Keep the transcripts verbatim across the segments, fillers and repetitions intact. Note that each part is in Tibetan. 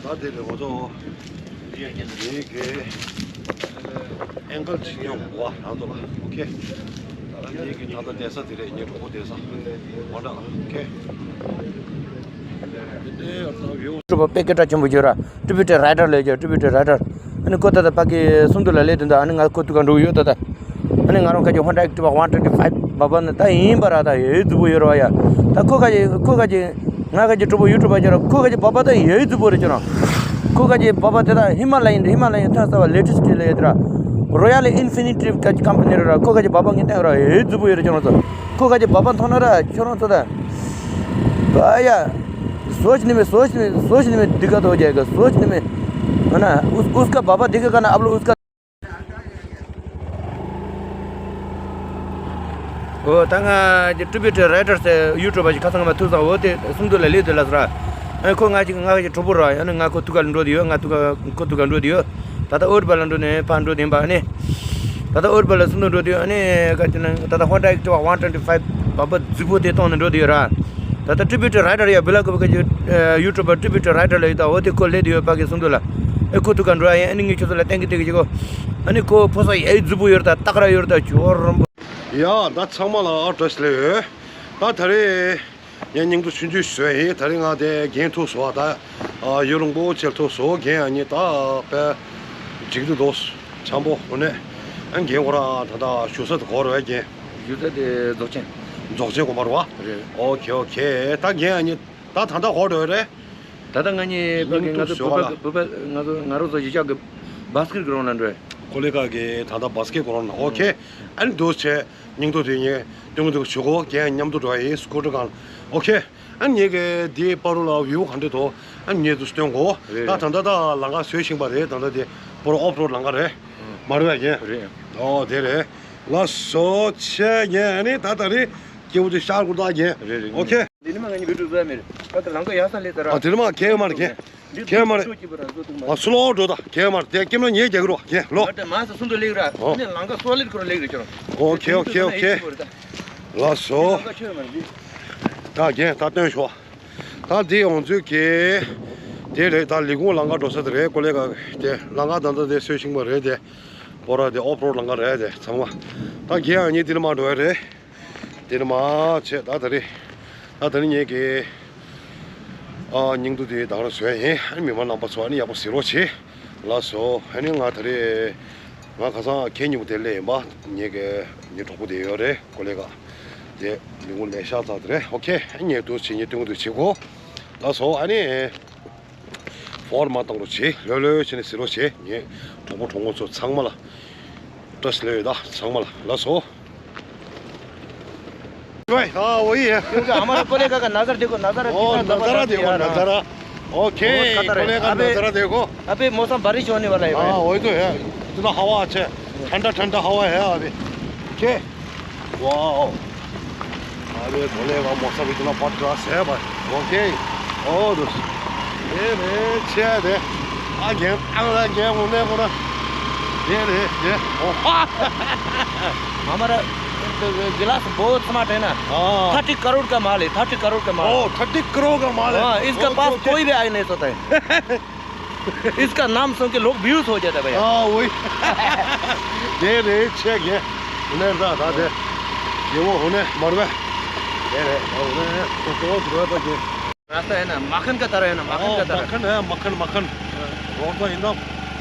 ད་དེ་ནས་ང་ཚོ་ངེད་ཀྱི་ཨེང་ཀལ་ཅིག་ཉོ་དགོས་པ་རང་ཚོ་ལ། ཨོ་ཁེ། ད་ལྟ་ངེད་ཀྱི་ད་ལྟ་བསྡད་ས་དེ་རེད། ངའི་གྲོགས་པོ་བསྡད་ས་ཝན་ཌ། ཨོ་ཁེ། དེ་འདྲའི་ཡོད་ས་ཡོད། ཀྲུ་པ་དཔེ་སྐད་གྲགས་ཆེན་པོ་ཡོད་ར། ཀྲུ་པི་ཏི་རའི་ཊར་ལས་ཀྱི་ཀྲུ་པི་ཏི་རའི་ཊར། ཨ་ནི་ཁོ་ད་ལྟ་ཕ་གི་སུམ་མདོ་ལ་སླེབས་དུས་ད། ཨ་ནི་ང་ཁོ་ཐུག་ག་འགྲོ་གི་ཡོད་ད་ལྟ། ཨ་ནི་ང་རང་ཁ་ཅིག་ཧོན་ཌ་ཨེག་ཊི་ཝ་ཝན་ཊུ་ཝེན་ཊི་ཕའིབ་བ་བ་ནི་ད་ཡིན་པ་ར། ད་ཡོད་རྫུ་པོ་ཡོད་ར་བ་ཡ། ད་ཁོ་ཁ་ཅིག་ཁོ་ཁ་ཅིག་ང་ཁ་ཅིག་གྲོགས་པོ་ཡུ་ཊུབ་པ་ཅིག་ར། ཁོ་ཁ་ཅིག་བ་བ་ད་ཡོད་རྫུ་པོ་རེད་ཁྱོད་རང་། ཁོ་ཁ་ཅིག་བ་བ་དེ་ད་ཧི་མ་ལ་ཡན་ཧི་མ་ལ་ཡན་ཐོན་ས་བ་ལེ་ཊེ་སི་ཊི་ལ་ཡོད་དེ་ར། རོ་ཡལ་ཨིན་ཕི་ནི་ཊི་ཁ་ཅིག་ཀམ་པ་ནི་རེད་ར། ཁོ་ཁ་ཅིག་བ་བ་ངས་བསྟན་ར་ཡོད་རྫུ་པོ་ཡོད་རེད་ཁྱོད་རང་ཚོ། ཁོ་ཁ་ཅིག་བ་བ་མཐོང་ན་ར་ཁྱོད་རང་ཚོ་ད། ཨ་ཡ། सोच नहीं में, सोच नहीं, सोच नहीं में दिक्कत हो जाएगा, सोच नहीं में। है ना? उस, उसका बाबा दिखेगा ना, आप लोग उसका। ཨོ་ད་ང་ཀྲུ་པི་ཏི་རའི་ཊར་ཟེར་ཡུ་ཊུབ་པ་ཞིག་ཁ་སང་མ་ཐུག་སང་འོ་དེ་སུམ་མདོ་ལ་སླེབས་དུས་ལ་ཟེར། ཨ་ཁོ་ང་ཅིག་ང་ཅིག་གྲོགས་པོ་ར། ཨ་ནི་ང་ཁོ་ཐུག་ག་ལ་འགྲོ་དུས་ཡོད། ང་ཐུག་ག་ཁོ་ཐུག་ག་འགྲོ་དུས་ཡོད། ད་ལྟ་ཨོ་ཊི་པ་ལ་འགྲོ་ནས་ཕར་འགྲོ་དུས་ཡིན་པ། ཨ་ནི་ད་ལྟ་ཨོ་ཊི་པ་ལ་སུམ་མདོ་འགྲོ་དུས། ཨ་ནི་ག་ཅི་ན་ད་ལྟ་ཧོན་ཌ་ཨེག་ཊི་ཝ་ཝན་ཊུ་ཝེན་ཊི་ཕའིབ་བ་བ་རྫིག་པོ་དེ་གཏོང་ནས་འགྲོ་དུས་ཡོད་ར། ད་ལྟ་ཀྲུ་པི་ཏི་རའི་ཊར་ཡ་བི་ལ་ཀོ་བི་ཀ་ཅི་ཡུ་ཊུབ་པ་ཀྲུ་པི་ཏི་རའི་ཊར་ལ་ཡོད་ད། འོ་དེ་ཁོ་སླེབས་དུས་ཡོད་ཕ་གི་སུམ་མདོ་ལ། ཨེ་ཁོ་ཐུག་ག་འགྲོ་ཡ་ཡིན། ཨ་ནི་ངས་ཁྱོད་ཚོ་ལ་བསྟན་གི་བསྟན་གི་བྱེད་གོ། ཨ་ནི་ཁོ་ཕོ་ས་ཡ་རྫིག་པོ་ཡོད་ར། ད་སྟག་ར་ཡོད་ར། ད་ཇོ་རོམ་པོ། ཡ་ད་ཚང་མ་ལ་བཀྲ་ཤིས་བདེ་ལེགས། ད་ད་རེས་ངས་སྙིང་དུ་ཆུང་ཆུང་བཟོས་ཡིན། ད་རེས་ང་དེ་རྒན་ཐུག་སོང་བ། ད་ཡུན་རིང་པོ་བྱས་ཐུག་སོང་། རྒན་ཨ་ནི་ད་དཔེ་འཇིགས་དུ་འདུག་འཇམ་པོ། འོ་ནས་ཨ་རྒན་ཁོ་ར་ད་ད་བཞུགས་ས་དེ་ག་པར་རེད་རྒན། བཞུགས་ས་དེ་རྫོགས་ཆེན། རྫོགས་ཆེན་དགོན་པ་རེད་བ། རེད། ཨོ་ཁེ་ཨོ་ཁེ། ད་རྒན་ཨ་ནི་ད་ད་ད་ག་པར་རེད། ད་ལྟ་ང་གཉིས་ཕ་གི་ང་ཚོ་བུ་ཕ་བུ་ཕ་ང་ཚོ་ང་རང་ཚོ་གཞིས་ཆགས་ཀྱི་བྷ་སི་ཀེ་ཊི་གི་རོང་ལ་འགྲོ། ཀོ་ལི་གྷལ་གྱི་ད་ལྟ་བྷ་སི་ཀེ་ཊི་གི་རོང་ལ། ཨོ་ཁེ། ཨ་ནི་འདུག་བྱས་སྙིང་སྟོབས་དེ་ངས་སྟོན་གྱི་འདུག་ཞུ་གོ། རྒན་མཉམ་དུ་འགྲོ་བ་ཡིན། སི་ཀུ་ཊར་སྒང་། ཨོ་ཁེ། ཨ་ནི་ངས་ཀྱི་འདིའི་པར་རུ་ལ་བིའུ་ག་འདྲ་འདུག་ཨ་ནི་ངས་འདུག་སྟོན་གོ། རེད། ད་ད་ལྟ་ད་ལམ་ཁ་བཟོས་ཤིང་པ་རེད། ད་ལྟ་དེ་པོ་ར་ཨོཕ་རོཌ་ལམ་ཁ་རེད། མ་རེད་པས་རྒན། རེད། ཨོ་དེ་རེད། ལགས་སོ་ཆེ་རྒན། ཨ་ནི་ད་ད་རེས་སྐྱེ་བོ་དེ་ཤར་དགོས་ད་རྒན། རེད་རེད། ཨོ་ཁེ། འདི་ནི་མ་ང་གཉིས་བི་ཌིའོ་བཟོ་ཡ་མེད་རེད། ད་ལམ་ཁ་ཡག་ས་སླེབས་ཚར་ར། ཨ་དེ་ནི་མ་ཁྱད་མ་རེད་རྒན། ཁྱད་མ་རེད། ཨ་སུ་ལོ་འགྲོ་ད་ཁྱད་མ་རེད། དེ་སྐྱེམ་ལ་ཉེས་རྒྱག་གི་རོགས་རྒན་ལོ། ད་མ་ས་སུ་འདུག་ལེགས་ར། ཨོ། ཨ་ནི་ལམ་ཁ་སོ་ལིཌ་ཁོ་རང་ལེགས་རེད་ཁྱོད། ཨོ་ཁེ་ཨོ་ཁེ་ཨོ་ཁེ། ལགས་སོ། ལམ་ཁ་ཆོད་མ་རེད་འདི། ད་རྒན་ད་སྟོན་ཤོག་ད་འདི་ཡོང་ཚུལ་གྱི་དེ་རེད། ད་ལས་ཁུངས་ལམ་ཁ་འགྲོ་ས་དེ་རེད། ཀོ་ལི་གྷལ་དེ་ལམ་ཁ་ད་ལྟ་དེ་བཟོས་ཤིང་པ་རེད། དེ་པོ་ར་དེ་ཨོཕ་རོཌ་ལམ་ཁ་རེད། དེ་ཚང་མ་ད་རྒན་ཨ་ནི་དེ་ནི་མ་འགྲོ་ཡ་རེད། དེ་ནི་མ་བྱས་ད་ད་རེས་ད་ད་རེས་ངེད་ཀྱི་ཨ་སྙིང་སྡུག་དེ་ད་ག་རང་བཟོས་ཡིན། ཨ་ནི་མི་མང་རྣམ་པ་ཚོ་ཨ་ནི་ཡག་པོ་གཟིགས་རོགས་བྱེད། ལགས་སོ། ཨ་ནི་ང་ད་རེས་ང་ཁ་སང་ཁྱེད་གཉིས་པོ་དེ་སླེབས་ཡིན་པ། ངེད་ཀྱི་ངའི་གྲོགས་པོ་དེ་ཡོད་རེད། ཀོ་ལི་གྷལ་དེ་མི་ངོ་ལས་ཤག་ཙམ་དེ་རེད། ཨོ་ཁེ། ཨ་ནི་ངས་འདུག་བྱེད་ཉེ་སྟོན་གྱི་འདུག་བྱེད་གོ། ལགས་སོ། ཨ་ནི། ཧོར་མ་བཏང་རོགས་བྱེད། ལྷོད་ལྷོད་བྱས་ནས་གཟིགས་རོགས་བྱེད། ངའི་གྲོགས་པོ་གྲོགས་མོ་ཚོ་ཚང་མ་ལ་བཀྲ་ཤིས་བདེ་ལེགས་ད་ཚང་མ་ལ། ལགས་སོ། हाँ, वही है। क्योंकि हमारे कोलेगा का नज़र देखो, नज़ारा ओ, कितना नज़ारा जबरदस्त है देखो, यार। नज़ारा। ओके, बहुत खतरा है। कोलेगा का अबे, नज़ारा देखो। अभी मौसम बारिश होने वाला है भाई। हाँ, वही तो है। इतना हवा अच्छा है, ठंडा ठंडा हवा है अभी। ओके। वाओ। अरे भोले का मौसम इतना फर्स्ट क्लास है भाई। ओके। और ये रे छे दे। आ गेम आ गेम होने को ना। ये रे ये। ओहा। हमारा गिलास बहुत स्मार्ट है ना। हाँ। थर्टी करोड़ का माल है, थर्टी करोड़ का माल। ओ, थर्टी करोड़ का माल है। हाँ, इसके ओके, पास ओके। कोई भी आ नहीं सकता है। इसका नाम सुन के लोग बेहोश हो जाता है भैया। हाँ, वही। ये रे, छह ये। उन्हें रहा था दे। ये वो होने मरवे। ये रे, और उन्हें तो तो जो है तो ये। रास्ता है ना, माखन का तरह है ना, माखन ओ, का तरह। माखन है, मक्खन, मक्खन। हाँ। रोड तो एकदम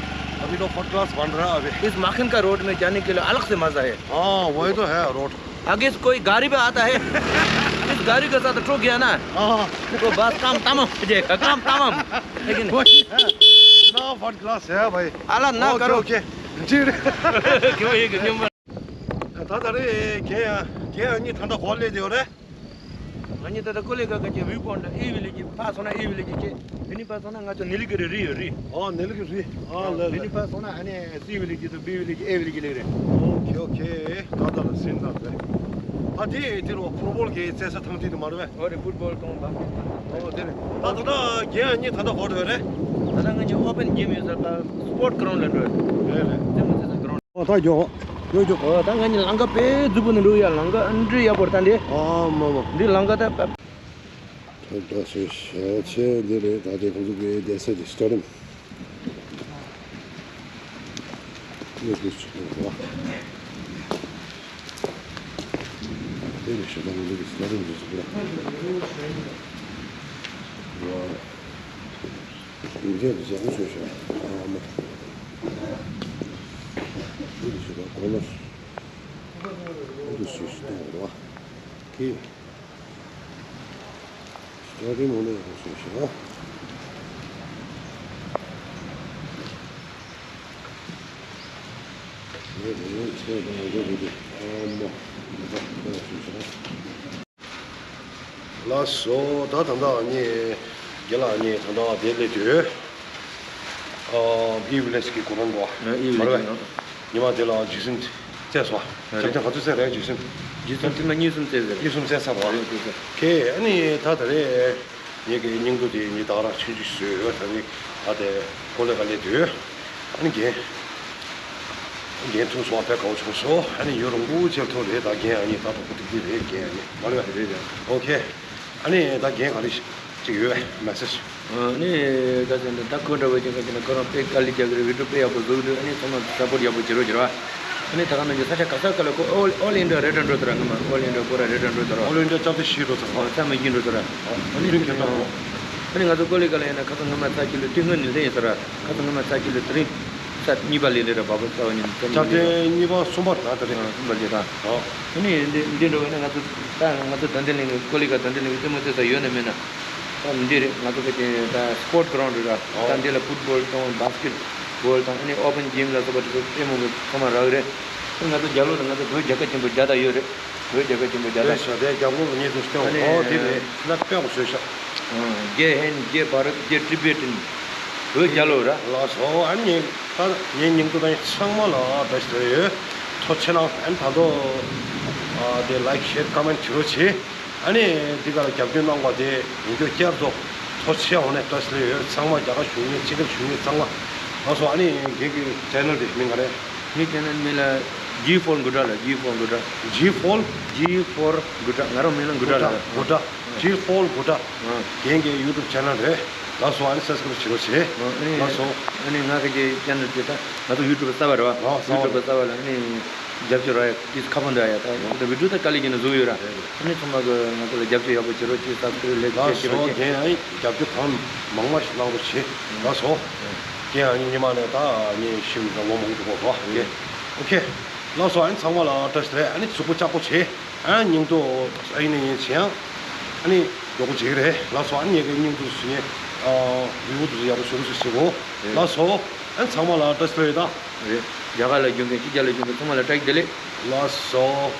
अभी तो फर्स्ट क्लास बन रहा है अभी। इस माखन का रोड में जाने के लिए अलग से मजा है। हाँ, वही तो है रोड। आगे से कोई गाड़ी भी आता है, इस गाड़ी के साथ ठुक गया ना, हाँ। तो बस काम तमाम हो जाएगा, काम तमाम। लेकिन वही है। ना फर्स्ट क्लास है भाई। आला ना ओके, करो। ओके। जी। क्यों ये क्यों? ད་ད་རེས་ཁྱེད་ཁྱེད་གཉིས་ད་ལྟ་ག་པར་སླེབས་བསྡད་ཡོད་རེད། ང་གཉིས་ད་ལྟ་ཀོ་ལི་གྷལ་གྱི་བིའུ་པོ་ཡིན་ཊི་ཨེ་ཝི་ལེ་ཇི། ཕར་སོང་ན་ཨེ་ཝི་ལེ་ཇི་བྱས། འདི་ནས་ཕར་སོང་ན་ང་ཚོ་ནེ་ལི་གི་རི་ཡོད་རི། ཨ་ནེ་ལི་གི་རི། ཨ་ལེ་ལེ། འདི་ནས་ཕར་སོང་ན་ཨ་ནི་སི་ཝི་ལེ་ཇི་དང་བི་ཝི་ལེ་ཇི་ཨེ་ཝི་ལེ་ཇི་ལེགས་རེད། ཨོ་ཁེ་ཨོ་ཁེ། ད་ད་ལ་སེམས་ནང་རེད། ཨ་དེ་དེ་རུ་ཕུཊ་བོལ་གྱི་རྩེད་ས་ཐང་དེ་དུ་མ་རེད་པས། ཨོ་རེད། ཕུཊ་བོལ་དང་བྷ་སི་ཀེཊ་བྷོལ། ཨོ་དེ་རེད། ད་ད་ལྟ་རྒན་གཉིས་ད་ལྟ་ག་པར་རེད། ད་ལྟ་ང་ཚོ་ཨོ་པན་ཇིམ་ཡོད་ས་ད་སི་པོརཊ་གི་རའུན་ཌ་ལ་འགྲོ། རེད་རེད། རྩེད་མོ་རྩེ་ས་གི་རའུན་ཌ། ཨོ་ད་མགྱོགས་མགྱོགས་མགྱོགས། ཨོ་ད་ང་གཉིས་ལམ་ཁ་དཔེ་རྫིག་པོ་ནས་འགྲོ་ཡ། ལམ་ཁ་ཨ་འདྲ་ཡག་པོ་རེད་ད་འདི། ཨ་མ་མ། འདི་ལམ་ཁ་ད་པ། ད་སོས་ཤ་ཆེ་འདི་རེད། ད་དེ་ཁོང་ཚོ་གི་བསྡད་ས་དེ་སི་ཊེ་ཌི་ཡམ། གནས་སྐོར་ཆུ་ནང་བ། དེ་ནི་ཞོ་ད་ང་ཚོ་གི་སི་ཊེ་ཌི་ཡམ་འདི་ཚོ་བ། འདི་འདྲས་འདི་ཅག་སོས་ཤ་ཨ་མ། འདི་ཞོ་ད་གོ་ལ། འདི་སོས་ཤ་ད་བ། ཁི། སི་ཊེ་ཌི་ཡམ་ནང་ཡང་སོས་ཤག་ངས་རང་ཚོའི་ཚེ་དང་འདོད་པའི་དེ་ཨ་མ་འདི་དག་ཡང་སོས་ཤག་ལགས་སོ། ད་ད་ལྟ་ངས་རྒན་ལགས་ངས་ད་ལྟ་དེ་སླེབས་དུས། ཨ་ཨི་ཝི་ལེ་ཇི་གི་སྐོར་རང་གོ། ཨ་ཨི་ཝི་ལེ་ཇི་མ་རེད་པས། ཉི་མ་དེ་ལ་རྗེས་སུ་བཙལ་སོང་། རེད། བྱམས་ཆེན་ག་ཚོད་བཙལ་རེད་རྗེས་སུ། རྗེས་སུ་ཐེངས་མ་གཉིས་གསུམ་བཙལ་ཟེར། གཉིས་གསུམ་བཙལ་ཚར་བ། རེད་རེད་རེད། ཁེ་ཨ་ནི་ད་ད་རེད། ངེད་ཀྱི་སྙིང་སྡུག་དེ་ཉིད་ད་རང་ཆུང་ཆུང་བཟོས་ཡོད། ད་རེད་ཨ་དེ་ཀོ་ལེ་ག་ལེ་དུས། ཨ་ནི་རྒན། རྒན་ཐུག་སོང་བ་དཔེ་དགའ་བོ་བྱུང་སོང་། ཨ་ནི་ཡུན་རིང་པོ་བྱས་ཐུག་རེད། ད་རྒན་ཨ་ནི་ད་དུང་ཁུ་ཐུག་གི་རེད་རྒན་ཨ་ནི་མ་རེད་པས། རེད་རེད། ཨོ་ཁེ། ཨ་ནི་ད་རྒན་ག་རེ་ཅིག་ཡོད་པས་མེ་སེ་ཇི། ཨ་ནི་ག་ཟེར་ན་ད་ཁོ་འདྲ་བོ་ཅིག་ག་ཟེར་ན་ཁོ་རང་དཔེ་དཀའ་ལས་རྒྱག་གི་རེད། བི་ཌི་ཡོ་དཔེ་ཡག་པོ་བཟོ་གི་འདུག་ཨ་ནི་ཚང་མ་སཔོར་ཊི་ཡག་པོ་བྱེད་རོགས་བྱེད་རོགས། ཨ་ནི་ད་ག་ནང་གི་ས་ཆ་ག་ས་ག་ལ་ཁོ་ཨོལ་ཨོལ་ཨིན་ཌི་ཡ་རེད་འགྲོ་ཐུབ་ར། ངོ་མ་ཨོལ་ཨིན་ཌི་ཡ་ཁོ་ར་རེད་འགྲོ་ཐུབ་ར། ཨོལ་ཨིན་ཌི་ཡ་ཅག་ཏུ་ཤི་འགྲོ་ཐུབ་ར། ཨོ་ས་མི་སྐྱིད་འགྲོ་ཐུབ་ར། ཨ་ནི་ཚུན་ཁྱེར་ཐོག་ཨ་ནི་ང་ཚོ་ཀོ་ལི་ག་ལ་ཡིན་ན་ཁ་སང་སྔོན་མ་ཚ་ཁྱི་ལུ་ཏི་སྔོན་ནས་སླེབས་ཡིན་ས་ར། ཁ་སང་སྔོན་མ་ཚ་ཁྱི་ལུ་དེ་རིང་ས་གཉིས་པ་ལས་ལས་ར་བ་བ་ས་བ་ཉིན་ས་ཆ་གཉིས་ལས་དེ་ར། གཉིས་པ་གསུམ་པ་ར་ད་དེ་རེད། ཨ་གསུམ་པ་ལས་ད། ཨོ། ཨ་ནི་འདི་འདི་འགྲོ་བས་ན་ང་ཚོ་ད་ང་ཚོ་དང་ལྡན་གླིང་གི་ཀོ་ལི་ག་དང་ལྡན་གླིང་གི་ལྟད་མོ་རྩེ་ས་ཡོད་ན་མེད་ན། ད་འདི་རེད། ང་ཚོ་གི་དེ་ད་སི་པོར་ཊི་གྷི་རའུན་ཌི་རེད་ར། ད་འདི་ལ་ཕུཊ་བོལ་དང་བྷ་སི་ཀེཊ་བོལ་དང་ཨ་ནི་ཨོ་པན་ཇིམ་ལ་སོགས་པ་དེ་ཚོ་ལྟད་མོ་གི་ཚང་མ་རག་གི་རེད། ང་ཚོ་རྒྱབ་ལོགས་ལ་ང་ཚོ་བོད་རྒྱལ་ཁབ་ཆེན་པོ་རྒྱ་དར་ཡོད་རེད། བོད་རྒྱལ་ཁབ་ཆེན་པོ་རྒྱ་དར། རེད་ཤག་དེ་རྒྱབ་ལོགས་ལ་ཉེ་དུ་སྟོན། ཨ་ནི་ཨོ་དེ་རེད། ལ་དཔེ་ཡག་པོ་བཟོས་ཤག་རྒྱ་ཧིན་རྒྱ་བྷ་རད་རྒྱ་ཊི་བེ་ཊན། བོད་རྒྱལ་ལོ་ར། ལགས་སོ། ཨ་ནི་ད་ངའི་སྙིང་སྟོབས་དང་ཚང་མ་ལ་བཀྲ་ཤིས་བདེ་ལེགས་ཡོད། ཐུགས་རྗེ་གནང་། ཨ་ནི་ད་དུང་ཨ་དེ་ལའིཀ་ཤེར་ཀོ་མེན་ཊི་བྱེད་རོགས་བྱེད། ཨ་ནི་འདི་ག་ལ་རྒྱབ་སྐྱོར་གནང་བ་དེ་ཡིན་རྒྱུ་བསྐྱར་དུ་ཐུགས་རྗེ་ཆེ། འོ་ནས་བཀྲ་ཤིས་བདེ་ལེགས་ཡོད། ཚང་མ་རྒྱ་གར་བཞུགས་མཁན་ཕྱི་རྒྱལ་བཞུགས་མཁན་ཚང་མ། ལགས་སོ། ཨ་ནི་རྒན་གྱི་ཆེ་ནལ་དེ་མིང་ག་རེ། ངའི་ཆེ་ནལ་མིང་ལ་ཇི་ཕོར་གུ་ཊ་ལ། ཇི་ཕོར་གུ་ཊ། ཇི་ཕོར། ཇི་ཕོར་གུ་ཊ། ང་རང་མིང་ལ་གུ་ཊ་ལ། གུ་ཊ། ཇི་ཕོར་གུ་ཊ། ཨ། རྒན་གྱི་ཡུ་ཊུབ་ཆེ་ནལ་རེད། ལགས་སོ། ཨ་ནི་སབ་སི་ཀ་རེབ་བྱེད་རོགས་བྱེད། ཨ་ནི། ལགས་སོ། ཨ་ནི་ང་གི་ཆེ་ནལ་དེ་ད་ང་ཚོ་ཡུ་ཊུབ་གསར་པ་རེད་བ། ཨ་གསར་པ། ཡུ་ཊུབ་གསར་པ་ལ་ཨ་ནི་རྒྱབ་སྐྱོར་རོགས་ཡ། ཏིས་ཁ་པོ་འདྲ་ཡ། ད་ད་བི་ཌི་ཡོ་ད་དཀའ་ལས་བརྒྱབ་ནས་བཟོ་གི་ཡོད་ར། ཨ་ནི་ཚང་མ་གི་ང་ཚོ་ལ་རྒྱབ་སྐྱོར་ཡག་པོ་བྱེད་རོགས་བྱེད། སབ་སི་ཀ་རེབ་ལེགས་ལགས་བྱེད་རོགས་སོ། བྱེད། རྒན་ཨ་ནི་རྒྱབ་སྐྱོར་གང་མང་མང་ཞིག་གནང་རོགས་བྱེད། ལགས་སོ། རྒན་ཨ་ནི་ཉི་མ་ནས་ད་ངས་ཤི་མི་འདུག་ལོ་མང་འགྲོ་གོ་རོགས། རྒན། ཨོ་ཁེ། ལགས་སོ། ཨ་ནི་ཚང་མ་ལ་བཀྲ་ཤིས་བདེ་ལེགས། ཨ་ནི་གཟུགས་པོ་ལྕགས་པོ་བྱེད། ཨ་ནི་སྙིང་སྟོབས་ཨ་ནི་ཡིན་བྱེད་ཡང་། ཨ་ནི་མགྱོགས་པོ་བྱེད་ཀྱི་རེད། ལགས་སོ། ཨ་ནི་ངེད་ཀྱི་སྙིང་སྟོབས་སུ་ངས་ཨ་ལུས་པོ་དེ་ཚོ་ཡག་པོ་བཟོ་རོགས་བྱེད་གོ། རེད། ལགས་སོ། ཨ་ནི་ཚང་མ་ལ་བཀྲ་ཤིས་བདེ་ལེགས་དང་། རེད། རྒྱ་གར་ལ་བཞུགས་མཁན་ཕྱི་རྒྱལ་ལ་བཞུགས་མཁན་ཚང་མ་ལ་བཀྲ་ཤིས་བདེ་ལེགས། ལགས་སོ།